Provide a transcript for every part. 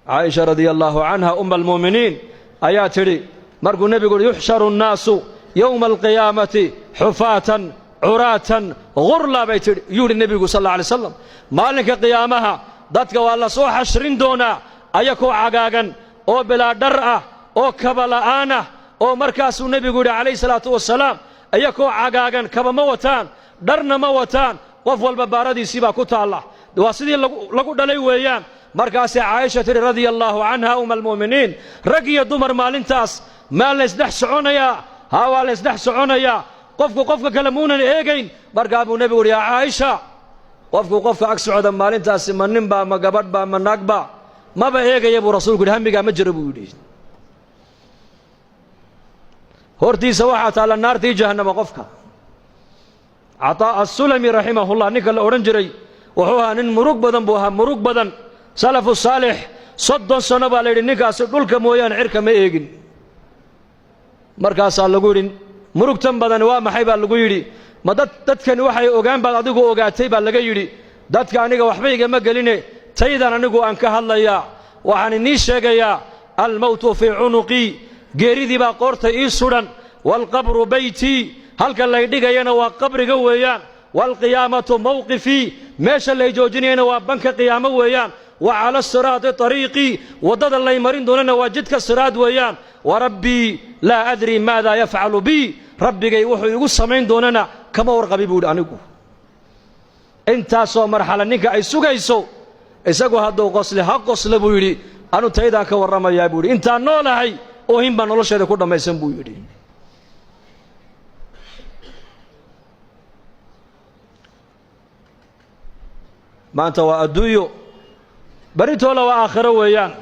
Caaisha radia allaahu canha, umma almu'miniin, ayaa tidhi markuu nebigu uhi: "Yuxsharu annaasu yowma alqiyaamati xufaatan curaatan ghurla," bay tidhi. Yuu yidhi nebigu sal alla alay slam, maalinka qiyaamaha dadka waa la soo xashrin doonaa ayakoo cagaagan oo bilaa dhar ah oo kaba la'aan ah. Oo markaasuu nebigu yidhi calayhi salaatu wasalaam, ayakoo cagaagan, kaba ma wataan, dharna ma wataan, qof walba baaradiisii baa ku taalla, waa sidii lagu dhalay weeyaan. Markaasay Caaisha tidhi radia allaahu canha, umma almu'miniin, rag iyo dumar maalintaas maa laysdhex soconayaa? Haa, waa laysdhex soconayaa. Qofku qofka kale muunan eegayn? Markaa buu nebigu yidhi: "Yaa Caaisha, qofku qofka ag socda maalintaasi, ma ninbaa, ma gabadhbaa, ma naagba, maba eegaya," buu rasuulku yidhi. "Hamigaa ma jiro," buu yidhi. Hortiisa waxaa taalla naartii jahannama qofka. Cataa Assulami raximahullah ninka la odhan jiray wuxuu ahaa nin murug badan buu ahaa, murug badan. Salafu saalix, 30 sano baa la yidhi ninkaasi dhulka mooyaane cirka ma eegin. Markaasaa lagu yidhi: "Murugtan badani waa maxay?" baa lagu yidhi. "Ma dad dadkani waxay ogaan baad adigu ogaatay?" baa laga yidhi. "Dadka aniga waxba igama geline, taydan anigu aan ka hadlayaa. Waxaan inii sheegayaa: almowtu fii cunuqii, geeridii baa qoorta ii sudhan, waalqabru beytii, halka lay dhigayana waa qabriga weeyaan, waalqiyaamatu mawqifii, meesha lay joojinayana waa banka qiyaamo weeyaan, wa cala asiraati ariiqii, waddada lay marin doonana waa jidka siraad weeyaan. Wa rabbii laa adrii maada yafcalu bii, rabbigay wuxuu igu samayn doonana kama warqabi," buu yidhi anigu. Intaasoo marxala ninka ay sugayso, isagu hadduu qosle ha qosle, buu yidhi. "Anu taydaan ka warramayaa," buu yidhi. "Intaan noolahay oohin baa nolosheeda ku dhammaysan," buu yidhi. Maanta waa adduunyo, baritoola waa aakhiro weeyaan.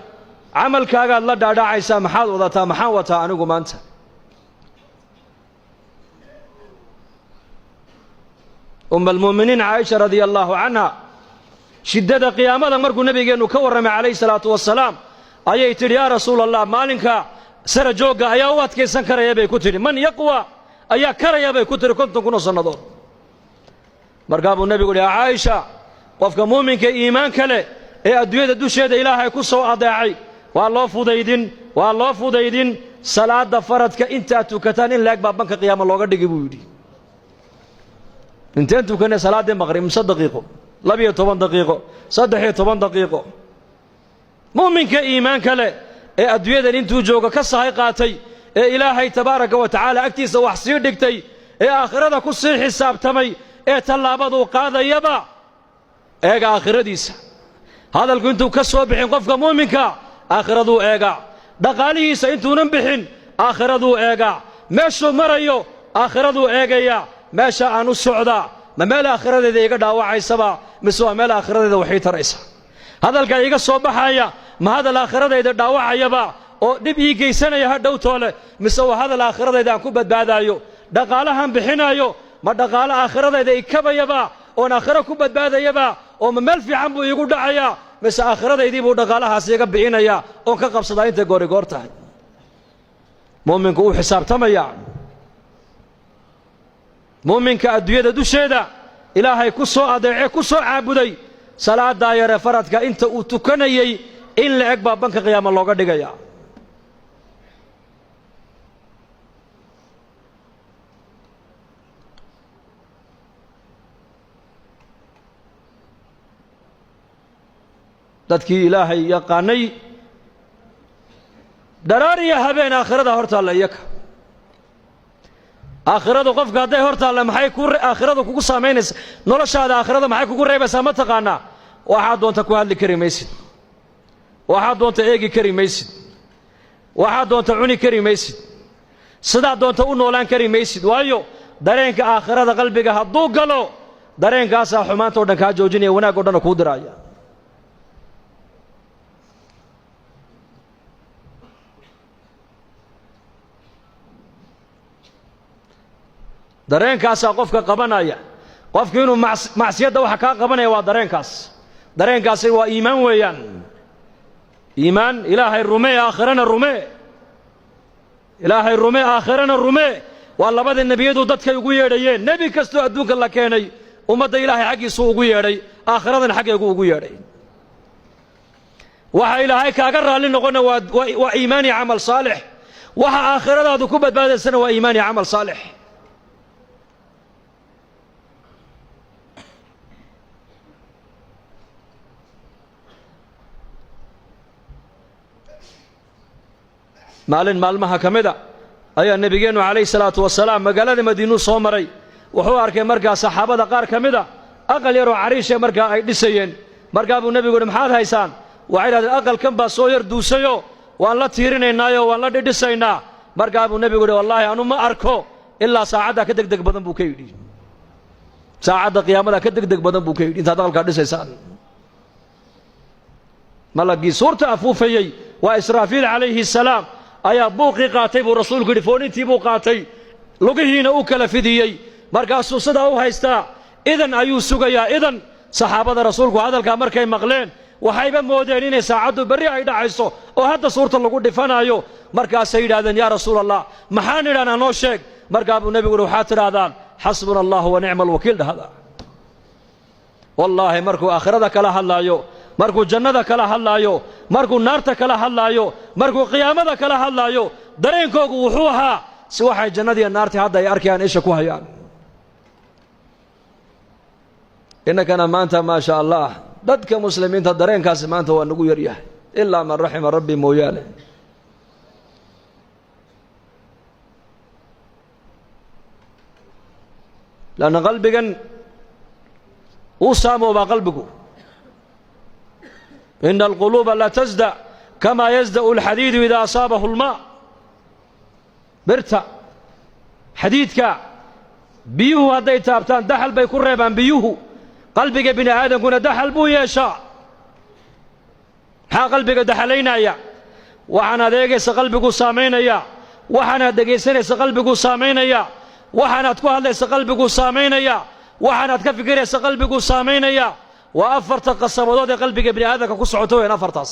Camalkaagaad la dhaadhacaysaa. Maxaad wadataa? Maxaan wataa anigu maanta? Umma almu'miniin Caaisha radia allaahu canha, shiddada qiyaamada markuu nebigeennu ka warramay calayhi salaatu wasalaam, ayay tidhi: "Yaa rasuula Allah, maalinka sara joogga ayaa u adkaysan karaya?" bay ku tidhi. "Man yaqwa, ayaa karaya?" bay ku tidhi, 50,000 oo sannadood. Markaa buu nebigu yidhi: "Yaa Caaisha, qofka muuminka iimaanka leh ee adduunyada dusheeda Ilaahay ku soo adeecay waa loo fudaydin, waa loo fudaydin. Salaadda faradka intaad tukataan in laeg baa banka qiyaama looga dhigi," buu yidhi. Inteen tukanay salaaddii maqrib? Mise daqiiqo? 12 daqiiqo, 13 daqiiqo. Muuminka iimaanka leh ee adduunyadan intuu joogo ka sahay qaatay, ee Ilaahay tabaaraka wa tacaala agtiisa wax sii dhigtay, ee aakhirada ku sii xisaabtamay, ee tallaabaduu qaadayaba eega aakhiradiisa, hadalku intuu ka soo bixin qofka muuminka aakhiraduu eegaa, dhaqaalihiisa intuunan bixin aakhiraduu eegaa, meeshuu marayo aakhiraduu eegayaa. Meesha aan u socdaa ma meel aakhiradeeda iga dhaawacaysaba, mise waa meel aakhiradeeda waxii taraysa? Hadalka iga soo baxaya ma hadal aakhiradayda dhaawacayaba oo dhib ii geysanaya ha dhowtoole, mise waa hadal aakhiradayda aan ku badbaadaayo? Dhaqaalahaan bixinaayo ma dhaqaalo aakhiradayda ikabayaba oon aakhiro ku badbaadayaba, oo ma meel fiican buu iigu dhacayaa, mise aakhiradaydii buu dhaqaalahaas iga bixinayaa oon ka qabsadaa intay goorigoor tahay? Mu'minku wuu xisaabtamayaa. Muuminka adduunyada dusheeda Ilaahay ku soo adeece, ku soo caabuday, salaaddaa yare faradka inta uu tukanayey in la eg baa banka qiyaama looga dhigayaa. Dadkii Ilaahay yaqaanay dharaar iyo habeen aakhirada hor taalla iyaka. Aakhiradu qofka hadday hor taalla, maxay ku aakhiradu kugu saamaynaysa noloshaada? Aakhirada maxay kugu reebaysaa, ma taqaanaa? Waxaad doonta ku hadli kari maysid, waxaad doonta eegi kari maysid, waxaad doonta cuni kari maysid, sidaad doonta u noolaan kari maysid. Waayo, dareenka aakhirada qalbiga hadduu galo, dareenkaasaa xumaanta o dhan kaa joojinaya, wanaag o dhanna kuu diraaya. Dareenkaasaa qofka qabanaya. Qofku inuu macsiyadda waxa kaa qabanaya waa dareenkaas. Dareenkaasi waa iimaan weeyaan. Iimaan, Ilaahay rumee, aakhirana rumee. Ilaahay rumee, aakhirana rumee, waa labada nebiyadu dadkay ugu yeedhayeen. Nebi kastoo adduunka la keenay ummadda Ilaahay xaggiisuu ugu yeedhay, aakhiradana xaggeegu ugu yeedhay. Waxa Ilaahay kaaga raalli noqonna waa iimaan iyo camal saalix. Waxa aakhiradaadu ku badbaadaysana waa iimaan iyo camal saalix. Maalin maalmaha ka mida ayaa nebigeennu calayhi salaatu wasalaam magaalada Madiinuu soo maray. Wuxuu arkay markaa saxaabada qaar ka mida aqal yaroo cariishe markaa ay dhisayeen. Markaa buu nebigu yidhi, maxaad haysaan? Waxay idhahdeen, aqalkan baa soo yar duusayo, waan la tiirinaynaayo waan la dhidhisaynaa. Markaa buu nebigu yidhi, wallaahi anu ma arko ilaa saacaddaa ka degdeg badan buu ka yidhi, saacadda qiyaamadaa ka degdeg badan buu ka yidhi intaad aqalkaa dhisaysaan. Malagii suurta afuufayey waa Israafiil calayhi salaam ayaa buuqii qaatay buu rasuulku yidhi, foonintii buu qaatay, lugihiina u kala fidiyey, markaasuu sidaa u haystaa, idan ayuu sugayaa idan. Saxaabada rasuulku hadalkaa markay maqleen waxayba moodeen inay saacaddu berri ay dhacayso oo hadda suurta lagu dhifanaayo. Markaasay yidhahdeen, yaa rasuul Allah, maxaan idhahnaa, noo sheeg. Markaa buu nebigu yidhi, waxaad tidhaahdaan xasbuna allahu wa nicma alwakiil dhahda. Wallaahi markuu aakhirada kala hadlaayo, markuu jannada kala hadlaayo, markuu naarta kala hadlaayo, markuu qiyaamada kala hadlaayo, dareenkoogu wuxuu ahaa si waxay jannadiiyo naartii hadda ay arkayaan isha ku hayaan. Innakana maanta maa sha Allah dadka muslimiinta dareenkaasi maanta waa nagu yaryahay, ilaa man raxima rabbi mooyaane. Lanna qalbigan uu saamoobaa qalbigu. Ina alquluuba la tasda kamaa yasda'u alxadiidu idaa asaabahu almaa. Birta xadiidka biyuhu hadday taabtaan daxal bay ku reebaan biyuhu. Qalbiga bini aadamkuna daxal buu yeeshaa. Maxaa qalbiga daxalaynaya? Waxaanaad eegaysa qalbiguu saamaynaya, waxaanaad dhegaysanaysa qalbiguu saamaynaya, waxaanaad ku hadlaysa qalbiguu saamaynaya, waxaanaad ka fikiraysa qalbiguu saamaynaya. Waa afarta qasabadood ee qalbiga bini aadamka ku socota weyaan afartaas.